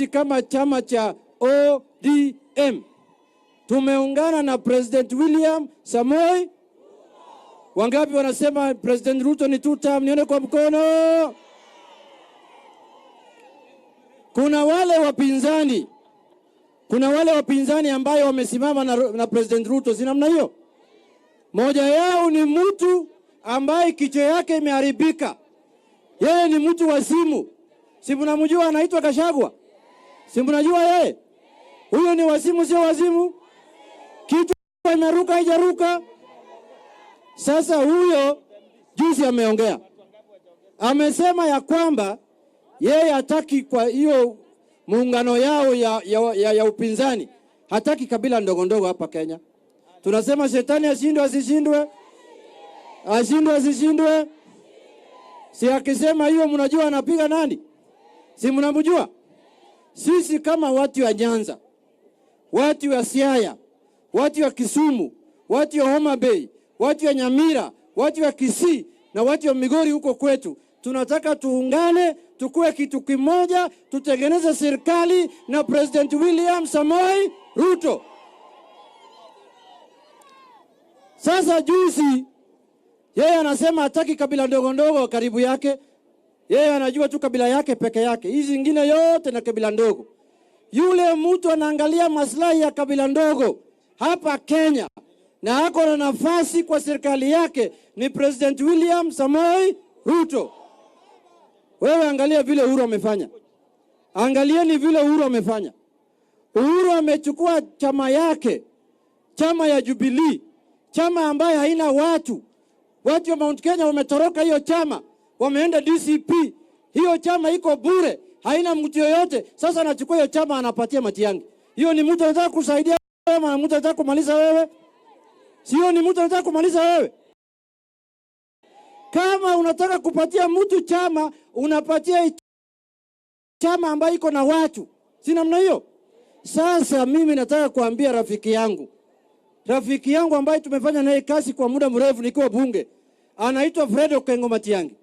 Kama chama cha ODM tumeungana na President William Samoei. Wangapi wanasema President Ruto ni two term? Nione kwa mkono. Kuna wale wapinzani, kuna wale wapinzani ambayo wamesimama na President Ruto, si namna hiyo? Moja yao ni mtu ambaye kichwa yake imeharibika. Yeye ni mtu wa simu, si mnamjua? Anaitwa Gachagua, si mnajua yeye? Huyo ni wazimu, sio wazimu? Kichwa imeruka haijaruka? Sasa huyo juzi ameongea, amesema ya kwamba yeye hataki kwa hiyo muungano yao ya upinzani, hataki kabila ndogo ndogo hapa Kenya. Tunasema shetani ashindwe asishindwe? Ashindwe asishindwe? Si akisema hiyo mnajua anapiga nani? Si mnamjua? Sisi kama watu wa Nyanza, watu wa Siaya, watu wa Kisumu, watu wa Homa Bay, watu wa Nyamira, watu wa Kisii na watu wa Migori huko kwetu, tunataka tuungane, tukue kitu kimoja, tutengeneze serikali na President William Samoei Ruto. Sasa juzi yeye anasema hataki kabila ndogo ndogo karibu yake. Yeye anajua tu kabila yake peke yake, hizi zingine yote na kabila ndogo. Yule mtu anaangalia maslahi ya kabila ndogo hapa Kenya na ako na nafasi kwa serikali yake ni President William Samoei Ruto. Wewe angalia vile Uhuru amefanya, angalieni vile Uhuru amefanya. Uhuru amechukua chama yake, chama ya Jubilee, chama ambayo haina watu. Watu wa Mount Kenya wametoroka hiyo chama, wameenda DCP. Hiyo chama iko bure, haina mtu yoyote. Sasa anachukua hiyo chama anapatia Matiang'i. Hiyo ni mtu anataka kusaidia wewe, na mtu anataka kumaliza wewe? Sio, ni mtu anataka kumaliza wewe? Kama unataka kupatia mtu chama, unapatia chama ambayo iko na watu, si namna hiyo? Sasa mimi nataka kuambia rafiki yangu, rafiki yangu ambaye tumefanya naye kazi kwa muda mrefu nikiwa bunge, anaitwa Fred Okengo Matiang'i.